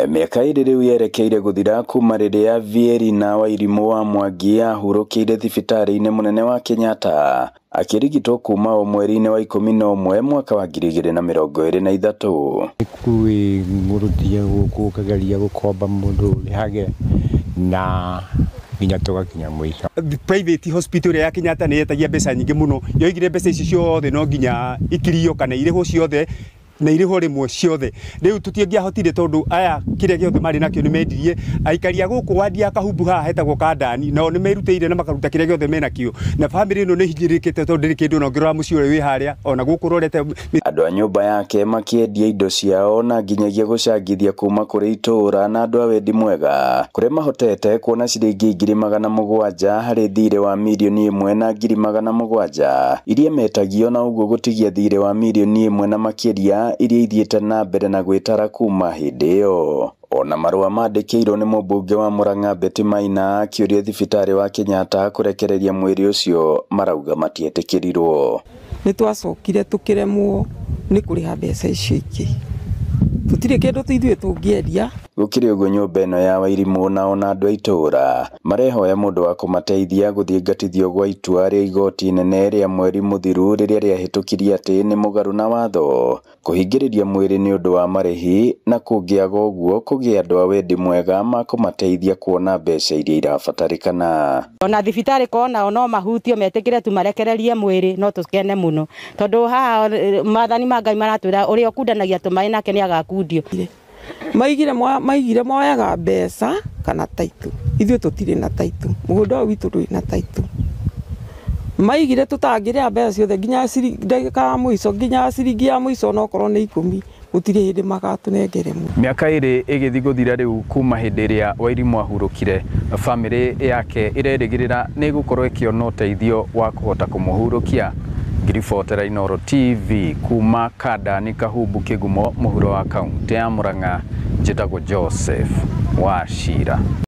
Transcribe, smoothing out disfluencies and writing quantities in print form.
Mĩaka 2 rĩu yerekeire gũthira kuma rĩrĩa Vierina Wairimu wa Mwangi ahurũkĩire thibitarĩ-inĩ mũnene wa Kenyatta akĩrigitwo kuma o mweri-inĩ wa 11 mwaka wa 2023. Kwĩ ngũrũtie gũkũ ũkageria gũkomba mũndũ ũrĩhage na nginya tũgakinya mũico. Private hospital ya Kenyatta nĩ yetagia mbeca nyingĩ mũno, yoigire mbeca ici ciothe no nginya ikirio kana irĩhwo ciothe na irĩhwo rĩmwe ciothe. Rĩu tũtingĩahotire tondũ aya kĩrĩa gĩothe marĩ nakĩo nĩ mendirie. Aikari a gũkũ wadi ya Kahumbu haha hetagwo Kandani, nao nĩ merutĩire na makaruta kĩrĩa gĩothe menakĩo, na famĩlĩ ĩno nĩ hinyĩrĩrĩkĩte tondũ ndĩrĩ kĩndũ, na ũngĩrora mũciĩ ũrĩa wĩ harĩa ona gũkũ ũrorete. Andũ a nyũmba yake makĩendia indo ciao na nginyagia gũcangithia kuma kũrĩ itũũra na andũ a wendi mwega kũrĩa mahotete kuona ciringi 700,000 harĩ thirĩ wa 1,700,000 iria metagio, na ũguo gũtigia thirĩ wa 1,000,000 na makĩria iria ithiĩte na mbere na gwĩtara kuma hĩndĩ ĩyo. Ona marũa mandĩkĩirwo nĩ mũmbunge wa Murang'a Betty Maina akĩũria thibitarĩ wa Kenyatta kũrekereria mwĩrĩ ũcio marauga matietĩkĩrirwo. Nĩ twacokire tũkĩremwo nĩ kũrĩha mbeca icio ingĩ, tũtirĩ kĩndũ ithuĩ tũngĩendia. Gũkĩrĩ ũguo nyũmba ĩno ya Wairimu na ona andũ a itũũra marehoya mũndũ wa kũmateithia gũthingatithio gwa itua rĩa igoti inene rĩa mweri mũthiru rĩrĩa rĩahĩtũkirie atĩ nĩ mũgarũ na watho kũhingĩrĩria mwĩrĩ nĩ ũndũ wa marĩhi, na kũngĩaga ũguo kũgĩa andũ a wendi mwega makũmateithia kuona mbeca iria irabatarĩkana. Ona thibitarĩ kona no mahutio metĩkĩre tu marekererie mwĩrĩ no tũkene mũno, tondũ haha maathani ma Ngai maratwĩra ũrĩa ũkundanagia tũmaĩ nake nĩ agakundio. Maigire moyaga mbeca kana taitũ, ithuĩ tũtirĩ na taitũ, mũgũnda ũyũ witũ ndũrĩ na taitũ. Maigire tũtangĩrĩha mbeca ciothe nginya ndagĩka ya mũico, nginya ciringi ya mũico onokorwo nĩ 10, gũtirĩ hĩndĩ magatũnengere mũno. Mĩaka 2 ĩgĩthiĩ gũthira rĩu kuma hĩndĩ ĩrĩa Wairimu ahurũkire, bamĩrĩ yake ĩrerĩgĩrĩra nĩ ĩgũkorwo ĩkĩona ũteithio wa kũhota kũmũhurũkia. Ngiribotera Inooro TV kuma Kandani Kahumbu Kĩgumo mũhuro wa kaunti ya Murang'a, njĩtagwo Joseph Wachira.